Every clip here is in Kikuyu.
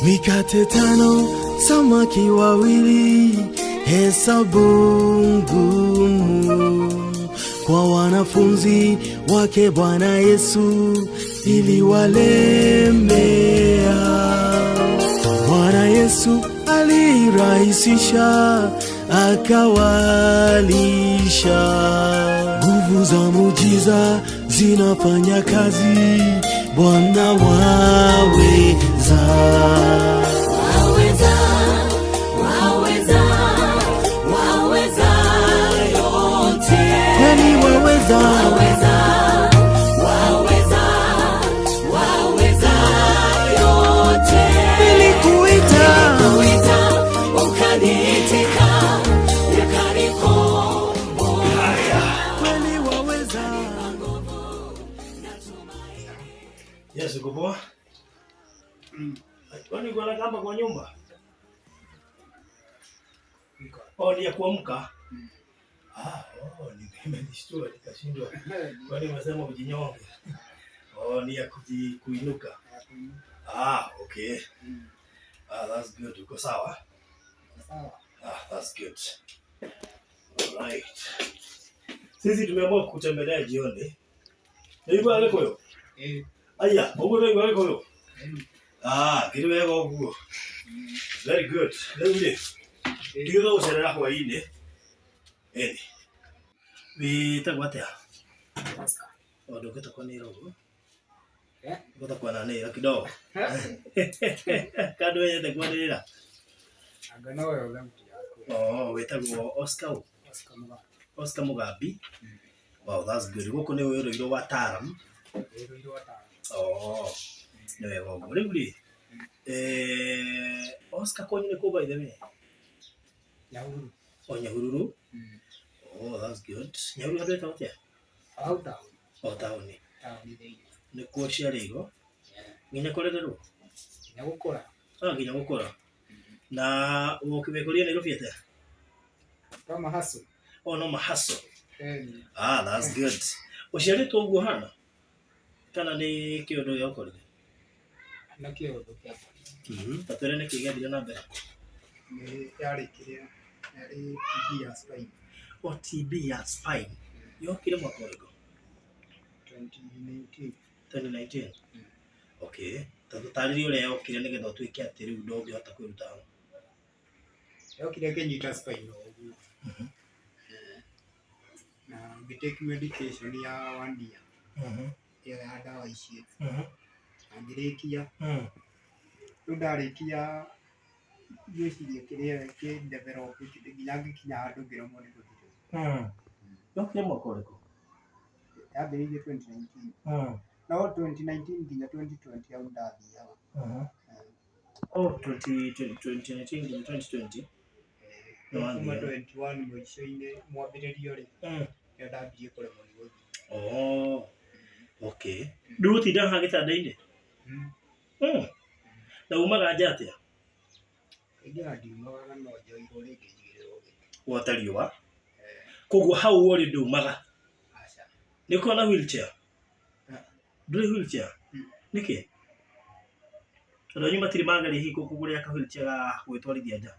Mikate tano, samaki wawili, hesabu ngumu kwa wanafunzi wake Bwana Yesu iliwalemea. Bwana Yesu alirahisisha, akawalisha. Nguvu za muujiza zinafanya kazi, Bwana waweza. Waweza, waweza, waweza yote. Kweli waweza, Waweza, waweza, waweza yote. Nilikuita, Kuita, ukaniitika, ukanikomboa. Kweli waweza. Yes, uko poa? Kwani uko na kamba kwa nyumba? Oh, ni ya kuamka? Ah, oh, nimenishtua nikashindwa. Kwani umesema ujinyonge? Oh, ni ya kuinuka. Ah, okay. Ah, that's good. Uko sawa? Ah, that's good. Alright. Sisi tumeamua kutembelea jioni. Nĩigua Gĩkũyũ? Aya, ũguo nĩigua Gĩkũyũ? Ah, kĩrĩ wega ũguo. Very good. Rĩu rĩ, ndigĩte gũcerera hwaĩ-inĩ. Ĩni. Wĩtagwo atĩa? O ndũngĩta kwanĩrĩra ũguo? Ngũta kwananĩrĩra kidogo. Kandũ wendete kwanĩrĩra? Anga no yo thauti yaku. Oh, wĩtagwo Oscar ũ? Oscar Mugambi. Oscar Mugambi. Wow, that's good. Gũkũ nĩ wĩrũirwo wa Taram. Wĩrũirwo Taram. Oh, nĩ wega ũguo. Rĩu rĩ, Oscar kwanyu nĩ kũ by the way? Nyahururu. O Nyahururu. Oh, that's good. Nyahururu handũ hetagwo atĩa? Hau taũni. O taũni. Taũni thĩinĩ. Nĩkuo ũciarĩirwo? Nginya kũrererwo? Nginya gũkũra. Ah, nginya gũkũra. Na wekũria Nairobi atĩa? Kama hustle. Oh, no mahaso. Ĩni. Ah, that's good. Ũciarĩtwo ũguo hana? Kana nĩ kĩũndũ gĩaũkorire? Na kĩũndũ kĩakwa. Ta twĩre nĩkĩ gĩathire na mbere. Nĩ yarĩ kĩrĩa yarĩ TB ya spine. O TB ya spine. Yokire mwaka ũrĩkũ? 2019. 2019. Okay. Ta tũtarĩrie ũrĩa yokire nĩgetha ũtuĩke atĩ rĩu ndũngĩhota kwĩruta hau. Yokire ĩkĩnyita spine o ũguo. Na ngĩ take medication ya one year. Ĩyo ya ndawa ici. Na ngĩrĩkia. Rĩu ndarĩkia ngwĩciria kĩrĩa kĩ develop nginya ngĩkinya handũ ngĩremwo nĩ gũthiĩ. Yokire mwaka ũrĩkũ? Yambĩrĩirie 2019. No 2019 nginya 2020 hau ndathiaga. Oh, 20, 2019 nginya 2020. Nĩ Kuma wathiaga. 21 mũico-inĩ mwambĩrĩrio rĩ, nĩo ndambirie kũremwo nĩ gũthiĩ. Oh, okay. Rĩu ũtindaga haha gĩtanda-inĩ? Na umaga nja atĩa? Kaingĩ ona ndiumaga no njoirwo rĩngĩ njigĩrĩrwo gĩtĩ. Gwata riũa. Koguo hau ũrĩ ndumaga. Aca. Nĩ ũkoragwo na wheelchair? Ndũrĩ wheelchair? Nĩkĩ? Andũ anyu matirĩ mageria hihi gũkũgũrĩra ka wheelchair ga gwĩtwarithia nja?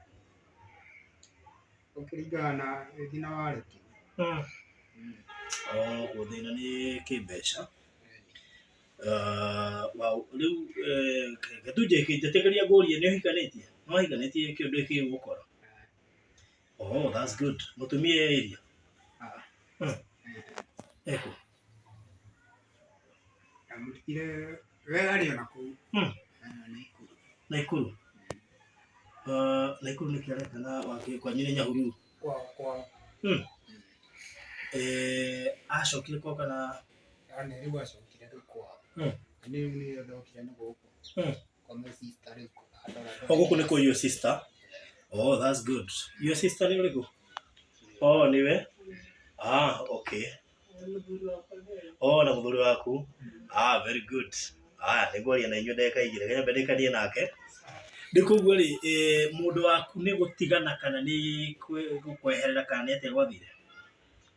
Gũkĩringana na thĩna wareti. Oh, koguo thĩna nĩ kĩmbeca. Wow, rĩu reke tu njĩtĩkĩria ngũrie nĩ ũhikanĩtie? Nĩ wahikanĩtie kĩũndũ gĩkĩ gĩgũkora? Oh, that's good. Mũtumia e area? Ah. Ekũ? Ndamũtigire we arĩ ona kũu. Naikuru. Naikuru. Naikuru nĩ kĩareka na wake kwanyu nĩ Nyahururu. Kwao kwao. Acokire kwao kana Yani rĩu acokire rĩu kwao. Na rĩu nĩrĩo ndokire nĩ gũkũ. Kwa my sister rĩu andora. O gũkũ nĩ kwa your sister? Oh, that's good. Your sister nĩ ũrĩkũ? Oh, nĩwe? Ah, okay. Oh, na mũthuri waku? Ah, very good. Ah, nĩngwaria na inyuĩ ndagĩka igĩrĩ. Reke nyambe ndĩkanie nake. Rĩu koguo rĩ, mũndũ waku nĩ gũtigana kana nĩ gũkweherera kana nĩ atĩa gwathire?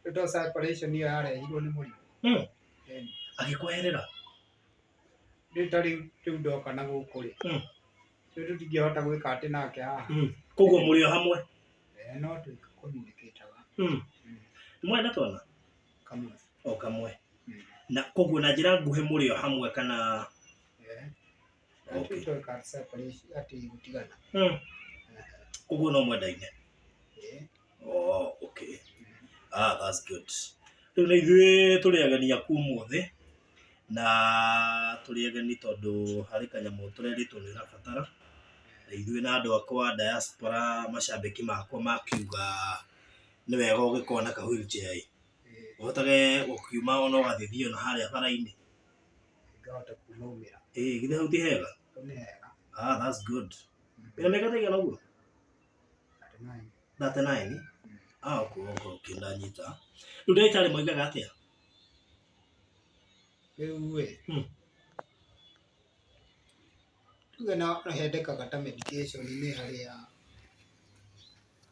Rĩu to separation ĩyo yarehirwo nĩ mũrimũ. Ĩni. Agĩkweherera? Rĩu ta rĩu rĩu ndoka na gũkũ rĩ. Rĩu tũtingĩhota gwĩka atĩ nake haha. Koguo mũrĩ o hamwe? Eh, no twĩcommunicataga. Mwena twana? Kamwe. O kamwe. Na koguo na njĩra nguhĩ mũrĩ o hamwe kana? Eh. Okay. Twĩka separation atĩ gũtigana. Koguo no mwendaine? Eh. Oh, okay. Ah, that's good. Rĩu nĩ ithuĩ tũrĩ ageni aku ũmũthĩ na tũrĩ ageni tondũ harĩ kanyamũ tũrerĩtwo nĩ ũrabatara na ithuĩ na andũ akwa a diaspora macambĩki makwa makiuga nĩ wega ũgĩkorwo na ka wheelchair ĩ. Eh, Ũhotage gũkiuma ona ũgagĩthiĩ ona harĩa bara-inĩ. Ngahota kumaumĩra. Ĩ, githĩ hau ti hega? Hau nĩ hega. Ah, that's good. Wĩna mĩaka ta ĩigana ũguo? 39. 39? Ah, okay, okay, okay, ndanyita. Rĩu ndagĩtarĩ moigaga atĩa? Rĩu ĩ, tuge no hendekaga ta medication nĩ harĩa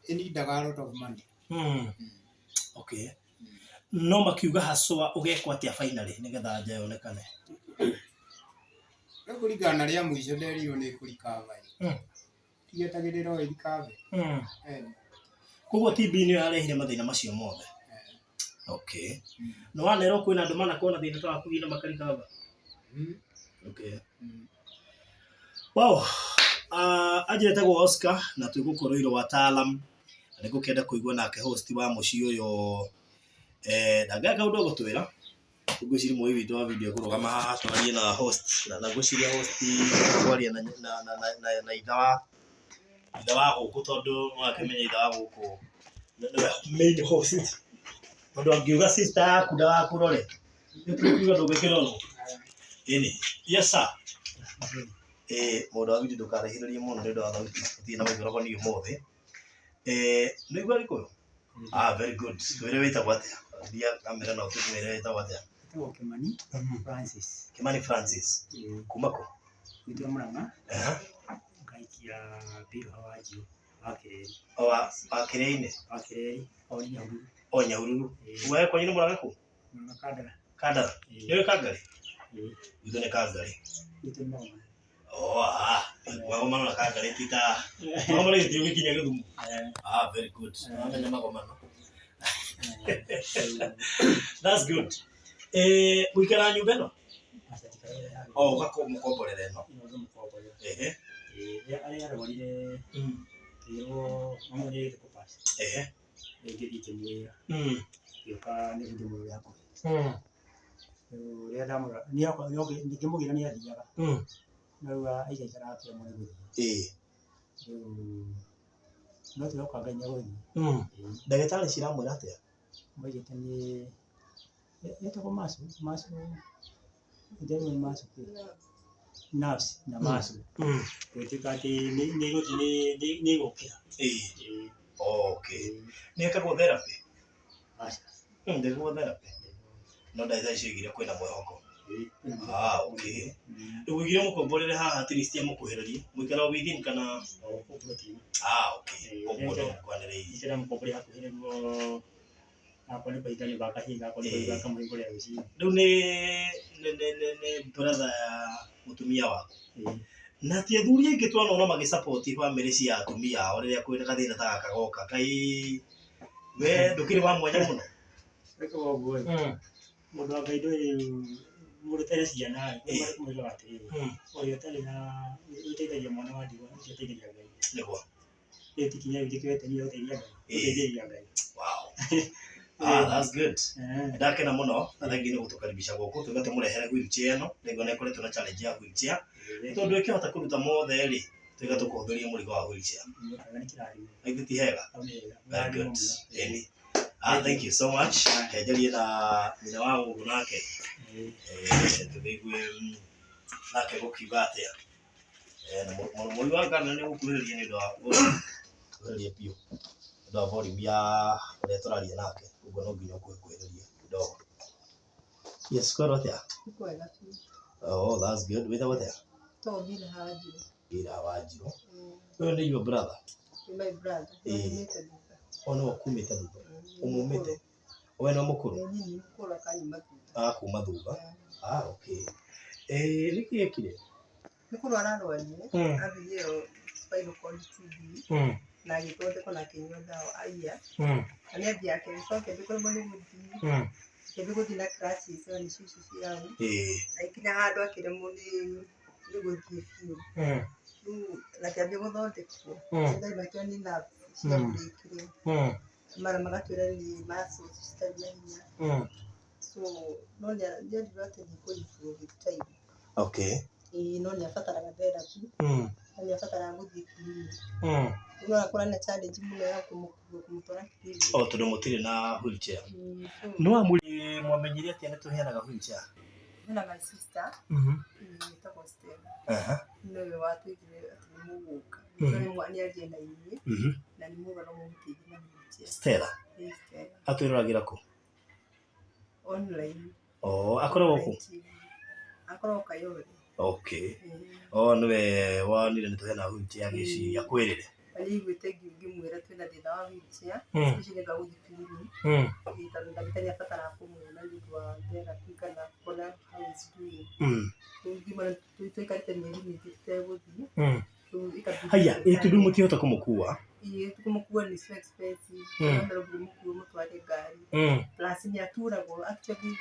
ĩnindaga a lot of money. Okay. No makiuga haswa ũgekwo atĩa finally nĩgetha anja yonekane? Rĩu kũringana na rĩa mũico nderirwo nĩ ĩkũrikava ĩ. Tigetagĩrĩra o ĩrikave. Eh. Koguo TB nĩyo yarehire mathĩna macio mothe? Okay. No wanerwo kwĩna andũ manakorwo na thĩna ta waku hihi na makarikava? Okay. Wow. Anjĩra etagwo Oscar na twĩgũkorwo wataalam na nĩngũkĩenda kũigua nake host wa mũciĩ ũyũ ndangĩaga kaũndũ egũtwĩra. Ngwĩciria mũi witũ wa video ekũrũgama haha twarie na host na ngwĩciria host kwaria na na na na, na, na ithe wa gũkũ tondũ wakĩmenya ithe wa gũkũ nĩwe main host tondũ angiuga sister yaku ndagakũrore nĩtũkiuga ndũngĩkĩrorwo. Ĩni, yes sir. Mũndũ wa video ndũkarehithĩrie mũno nĩ ũndũ wa thauti tũtirĩ na maikroboni ũmũthĩ. Nĩ ũigua Gĩkũyũ? Ah, very good. Twĩre wĩtagwo atĩa? Thia kamera na ũtũmwĩre wĩtagwo atĩa? Etagwo Kimani Francis. Kimani Francis. Kuma kũ? Gwitũ Murang'a. Aha. Ngaikia Bill Wanjiũ wa Kĩreri. O wa Kĩrĩinĩ? Wa Kĩreri, o Nyahururu. O Nyahururu. Ĩĩ. We kwanyu nĩ Murang'a kũ? Murang'a Kandara. Kandara. Ĩĩ. Nĩ ũĩ Kangarĩ? Ĩĩ. Gwitũ nĩ Kangarĩ. Gwitũ nĩ Magomano. Oh, ah, Magomano na Kangarĩ ti ta Magomano gĩtirĩ gĩkinya Gĩthumo. Ah, very good. Wamenya Magomano. That's good. Gũikara nyũmba ĩno? Aca njikaraga ya. O ũgakũmũkomborera ĩno. Ĩno ngĩmũkomborera. Ehe. Ĩĩ, rĩrĩa arĩa arwarire ngĩrwo mamu nĩ agĩte kũpass. Rĩu ngĩthiĩ ngĩmwĩra. Ngĩũka nĩguo ndĩmũrore hakuhĩ. Rĩu rĩrĩa ndamũrora ngĩmũgĩra nĩ athiaga. No rĩu aikaikara akĩremwo nĩ gũthiĩ. Rĩu no twĩhoka Ngai nĩ egũthiĩ. Ĩĩ. Ndagĩtarĩ ciramwĩra atĩa? Moigĩte nĩ ĩtagwo macu macu nderwo nĩ macu kĩ nerves na macu gũtuĩka atĩ nĩ ĩgũthiĩ nĩ ĩgũkĩra. Ĩĩ. Okay. Nĩ ĩkagwo therapy? Aca. Ndĩkagwo therapy. No ndagĩtarĩ cioigire kwĩna mwĩhoko. Ah, okay. Rĩu ũigire mũkomborere haha at least amũkuhĩrĩrie. Mũikara o within kana? O kũu plot-inĩ. Ah, okay. Koguo no mũkwanĩrĩirie. Njĩra mũkomborere hakuhĩ nĩguo akorwo nĩ kũhinga nyũmba akahinga, akorwo nĩ kũhinga akamũhingũrĩra rũcinĩ. Rĩu nĩ brother ya mũtumia waku. Ĩĩ. Na ti athuri aingĩ twanona magĩsupport bamĩrĩ cia atumia ao rĩrĩa kwĩna gathĩna ta gaka goka. Kai we ndũkĩrĩ wa mwanya mũno? Wĩkaga ũguo ĩ. Mũndũ wa Ngai ndũĩ rĩu mũndũ ũtarĩ na ciana ĩ, moigaga atĩrĩrĩ, ũrĩa ũtarĩ na ũteithagia mwana wa ndigwa ũcio ateithagia Ngai. Nĩguo. Rĩu ti kinya rĩu ndĩkĩoete niĩ gũteithia Ngai, gũteithĩrĩria Ngai. Wow. Ah, that's good. Ndakena mũno na thengi nĩ gũtũkaribisha gũkũ tuga tũmũrehere wheelchair ĩno ndaigua nĩ akoretwo na challenge ya wheelchair tondũ ĩkĩhota kũruta mothe rĩ tuga tũkũhũthĩria mũrigo wa wheelchair. Nĩ kĩrathimo. Na ithuĩ ti hega? Hau nĩ hega. Very good. Ĩni. Ah, thank you so much. Kenjarie na nyina wa gũkũ nake. Tũkĩigue nake gũkiuga atĩa. Na mũrori wa kana nĩ gũkuhĩrĩria nĩ ũndũ wa kuhĩrĩria biũ. Nĩ ũndũ wa volume ya ũrĩa tũraria nake. Ũguo no nginya ũkuhĩrĩrie kidogo. Yes, kwĩrwo atĩa? Kwega biũ. Oh, that's good. Wĩtagwo atĩa? To Bila Wanjiru. Bila Wanjiru. Ũyũ nĩ your brother? Ni my brother. Ĩĩ. Nĩ thutha. O nĩwe ũkumĩte thutha? Ũmumĩte? We nĩ mũkũrũ? Nĩ niĩ mũkũrũ akanyuma thutha. Akuma thutha. Ah, okay. Nĩkĩ ekire? Nĩ kũrwara arwarire, athire spinal cord TB na agĩthondekwo na akĩnyua ndawa aiya. Na nĩ athiĩ akĩcoka akĩambia kũremwo nĩ gũthiĩ, akĩambia gũthiĩ na crutches na nĩcio ici cia hau. Agĩkinya handũ akĩremwo nĩ gũthiĩ biũ. Rĩu na akĩambia gũthondekwo. Ndagĩtarĩ makĩona nĩ nerves ciabreakire. Mara magatwĩra nĩ muscles citarĩ na hinya. So no nĩerirwo atĩ nĩ kũ improve with time. Ĩĩ no nĩabataraga therapy na nĩabataraga gũthiĩ clinic. Rĩu nĩũrakora na challenge mũno ya kũmũkua kũmũtwara clinic. O tondũ mũtirĩ na wheelchair. So No mwamenyire atĩa nĩ tũheanaga wheelchair? Hena my sister ĩtagwo Stella. Nĩwe watwĩrire atĩ nĩ mũgũka. Nĩarie na inyuĩ na nĩ mũgũka no mũmũteithie na wheelchair. Stella Ĩĩ Stella. atwĩroragĩra kũ? Online. Oh, akoragwo kũ? Online TV. Akoragwo Kayole. Okay. Ĩĩ. Oh, nĩwe wonire nĩ tũheanaga wheelchair agĩciria akwĩrĩre. Na nĩaiguĩte ngĩmwĩra twĩna thĩna wa wheelchair, especially nĩ ũndũ wa gũthiĩ clinic. Ĩĩ tondũ ndagĩtarĩ nĩabataraga kũmuona nĩ ũndũ wa therapy kana kuona how he's doing. Rĩu ngiuma twaikarĩte mĩeri mĩingĩ tũtegũthiĩ. Rĩu ikabidi Haya, ĩ tondũ mũtihota kũmũkua. Ĩĩ kũmũkua nĩ so expensive. No nginya ũmũkue ũmũtware ngari. Plus nĩ aturagwo actually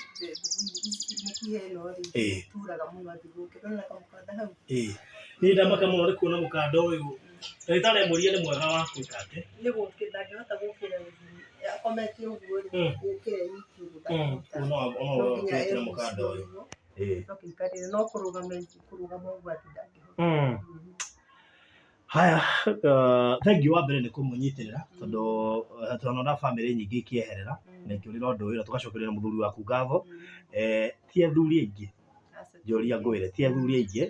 mĩkiha ĩno rĩ, ĩturaga mũno athiĩ gũkĩra. Nĩwona kamũkanda hau? Ĩĩ. Niĩ ndamaka mũno nĩ kuona mũkanda ũyũ. Ndagĩtarĩ amwĩrire nĩ mwega wa gwĩka atĩ? Nĩ gũkĩra ndangĩhota gũkĩra akomete ũguo rĩ, gũkĩra e wiki ũguo ndangĩhota. No No nginya ũkĩre mũkanda ũyũ. egucie ũguo, no kĩikarĩre no kũrũgama kũrũgama ũguo atĩ ndangĩhota. Haya, thengiũ wa mbere nĩ kũmũnyitĩrĩra tondũ tũrona bamĩrĩ nyingĩ ikĩeherera na ikĩũrĩra ũndũ ũyũ na tũgacokeria mũthuri waku ngatho. Ti athuri aingĩ, njũria ngwĩre, ti athuri aingĩ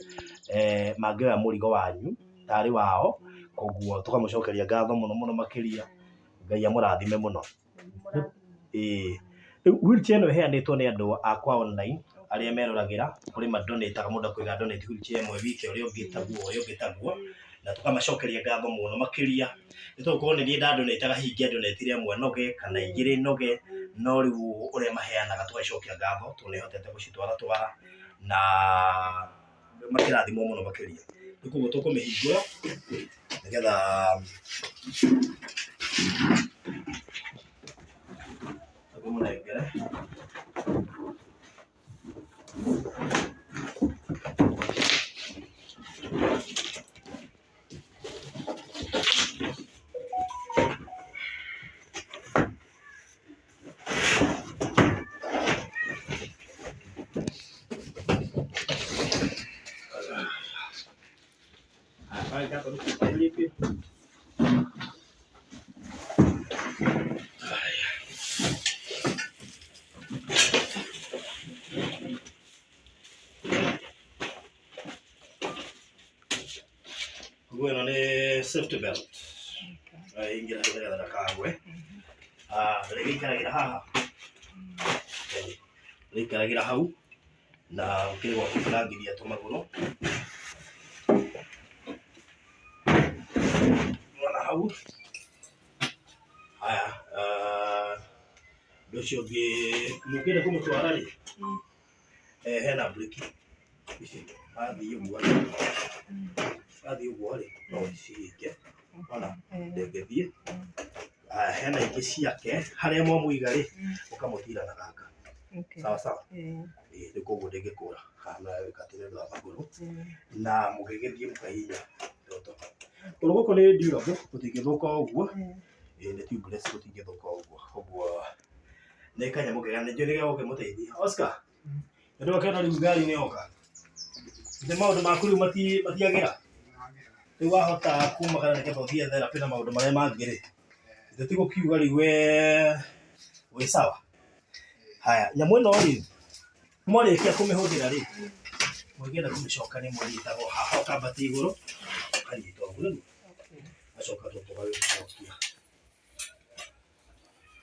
mangĩoya mũrigo wanyu tarĩ wao, koguo tũkamũcokeria ngatho mũno mũno makĩria. Ngai amũrathime mũno. Ĩĩ. Rĩu wheelchair ĩno ĩheanĩtwo nĩ andũ akwa online arĩa meroragĩra, kũrĩ mandonĩtaga mũndũ akoiga donate wheelchair ĩmwe wiki ũrĩa ũngĩ taguo ũrĩa ũngĩ taguo, na tũkamacokeria ngatho mũno makĩria. Nĩ tondũ korwo nĩ niĩ ndandonĩtaga hihi ingĩandonĩtire ĩmwe noge kana igĩrĩ noge, no rĩu ũrĩa maheanaga tũgacokia ngatho tondũ nĩ hotete gũcitwara twara na makĩrathimwo mũno makĩria. Rĩu koguo tũkũmĩhingũra nĩgetha tũkĩmũnengere. Nguo ĩno nĩ safety belt. Ingĩra nĩgetha ndakagwe. Rĩgĩikaragĩra haha. Rĩikaragĩra hau na ũkĩrĩ gwa kũrangithia tũmagũrũ. Mwana hau. Haya, ũndũ ũcio ũngĩ mũngĩenda kũmũtwara rĩ, hena breki. Ici athiĩ ũguo rĩ, athiĩ ũguo rĩ, no ũcihinge. Ona ndĩngĩthiĩ. Haya, hena ingĩ ciake harĩa mwamũiga rĩ, ũkamũtira na gaka. Sawa sawa. Ĩĩ, rĩu koguo ndĩngĩkũra. Haha nayo ĩkatĩ nĩ ũndũ wa magũrũ. Na mũgĩgĩthiĩ mũkahihinya tũtũ. Kũgũrũ gũkũ nĩ durable, gũtingĩthũka o ũguo. Ĩĩ nĩ tubeless gũtingĩthũka o ũguo. Koguo nĩ kanyamũ kega nĩ njũĩ nĩ gegũkĩmũteithia. Oscar, nĩ ndwakĩona rĩu ngari nĩ yoka. Nĩ maũndũ maku rĩu matiagĩra. Rĩu wahota kumagara nĩgetha ũthiĩ therapy na maũndũ marĩa mangĩ rĩ. Ithe ti gũkiuga rĩu we wĩ sawa. Haya, nyamũ ĩno rĩ, mwarĩkia kũmĩhũthĩra rĩ, mũngĩenda kũmĩcoka nĩ mũnyitagwo haha ũkambatia igũrũ, ũkanyita ũguo nĩguo. Ũgacoka tũtũ ũgagĩcokia.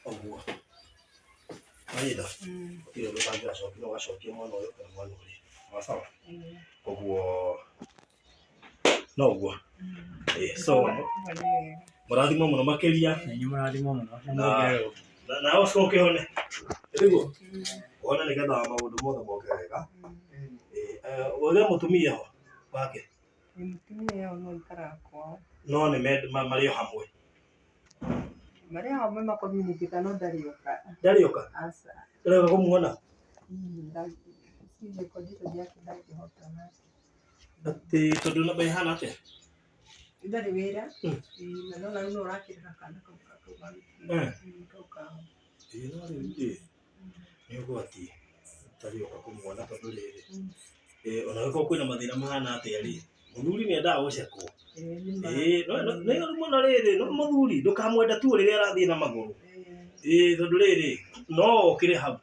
Ũguo. Wanyita? Gũtirĩ ũndũ ũtangĩgacokia, no ũgacokia mwena ũyũ kana mwena ũrĩa. Sawa sawa? Koguo no ũguo. So mũrathimwo mũno makĩria. Na inyuĩ mũrathimwo mũno na Na muongererwo. na Oscar ũkĩhone. Nĩguo? Wone nĩgetha maũndũ mothe moke wega. Wĩre mũtumia ho. Wake? Ĩ mũtumia ĩyo no aikaraga kwao. No nĩ marĩ o hamwe? Marĩ o hamwe makomiunikĩta no ndarĩ oka. Ndarĩ oka? Aca. Ndarĩ oka kũmuona? Hihi condition yake ndangĩhota nake. Atĩ tondũ namba ĩhana atĩa? Ndarĩ wĩra. Na no rĩu no ũrakĩrera kana kau kau kau kao. Ĩĩ no rĩu rĩ, nĩ ũgwati ũtarĩ oka kũmuona tondũ rĩrĩ, ona angĩkorwo kwĩna mathĩna mahana atĩa rĩ, mũthuri nĩ endaga gũcekwo. Ĩĩ nĩ ũru mũno rĩrĩ, no mũthuri ndũkamwende tu rĩrĩa arathiĩ na magũrũ. Ĩĩ tondũ rĩrĩ, no okĩre hau.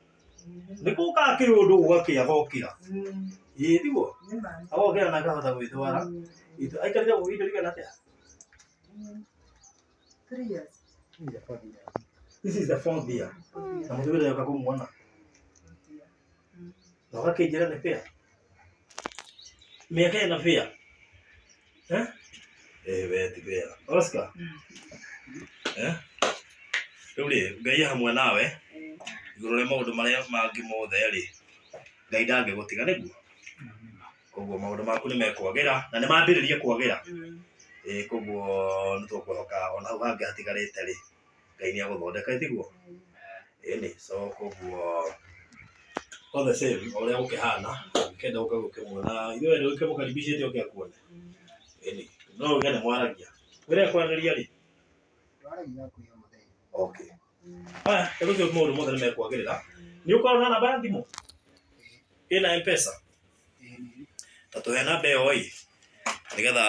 Nĩ gũkaga kĩũndũ gũgakĩa agokĩra. Ĩĩ tiguo? Agokĩra na akahota gwĩtwara. Aikarire gũkũ ihinda rĩigana atĩa? 3 years. This is the fourth year. Na mũthuri ndarĩ oka kũmuona. Na ũgakĩnjĩra nĩ fair. Mĩaka ĩna fair. Eh? Eh, we ti fair. Oscar. Eh? Rĩu rĩ, Ngai e hamwe nawe igũrũ rĩa maũndũ marĩa mangĩ mothe rĩ, Ngai ndangĩgũtiga nĩguo. Koguo maũndũ maku nĩ mekwagĩra na nĩ mambĩrĩrie kwagĩra. Ĩĩ koguo nĩ tũkwĩhoka ona hau hangĩ hatigarĩte rĩ, Ngai nĩ agũthondeka tiguo. Ĩni, so koguo all the same o ũrĩa gũkĩhana, ũngĩkenda gũka gũkĩmuona, ithuĩ nĩ ũkĩmũkaribicĩte oke akuone. Ĩni, no uge nĩ mwaragia. Wĩra kwaranĩria rĩ? Twaragia hakuhĩ o mũthenya. Okay. Haya, rĩu ũcio maũndũ mothe nĩ mekwagĩrĩra. Nĩ ũkoragwo na namba ya thimũ? Ĩna M-Pesa? Ta tũhe namba ĩyo ĩ, nĩgetha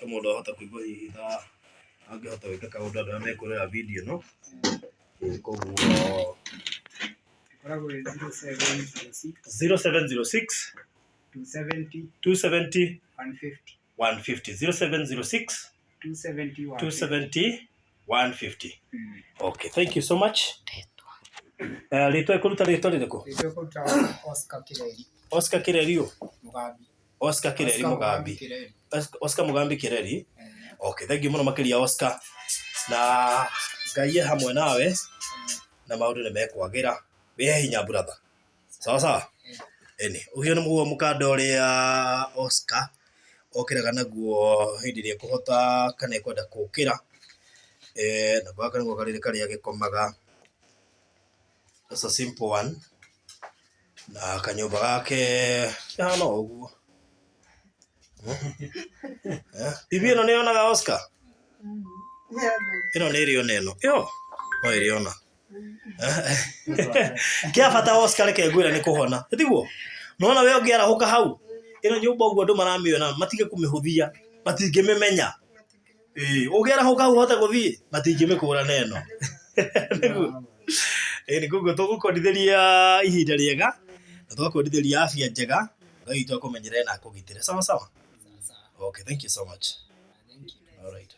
mũndũ ahote kũigua hihi ta angĩhota gwĩka kaũndũ andũ arĩa mekwĩrorera video ĩno. Ĩĩ koguo Ĩkoragwo ĩ 0706 0706 270 270 150. 150 0706 270 150. 270 150. Okay, thank you so much. Rĩtwa ĩkũruta rĩtwa rĩrĩkũ? Rĩtwa ĩkũruta Oscar Kireri Oscar Kireri ũ? Mugambi. Oscar Kireri Oscar Mugambi. Kireri. Oscar Mugambi Kireri. Okay, thank you mũno makĩria Oscar. Na Ngai e hamwe nawe na maũndũ nĩ mekwagĩra. Wĩhe hinya brother. Sawa sawa? Ĩni, ũcio nĩ mũguo mũkanda ũrĩa Oscar okĩraga naguo hĩndĩ ĩrĩa ekũhota kana ekwenda gũkĩra. Nako gaka nĩko karĩrĩ karĩa agĩkomaga. That's a simple one. Na kanyũmba gake kahana o ũguo. Bibi ĩno nĩ yonaga Oscar? Ĩno nĩ ĩrĩona ĩno. Ĩyo no ĩrĩona. Kĩa bata Oscar reke ngwĩre nĩ kũhona. Tiguo? Nĩwona we ũngĩarahũka hau ĩno nyũmba ũguo andũ maramĩona matige kũmĩhũthia matingĩmĩmenya. Ĩĩ ũngĩarahũka hau ũhote gũthiĩ matingĩmĩkũra na ĩno. Nĩguo. Ĩĩ koguo tũgũkwendithĩria ihinda rĩega na tũgakwendithĩria afya njega. Ngai witũ akũmenyerere na akũgitĩre. Sawa sawa? Okay, thank you so much. Thank you. All right.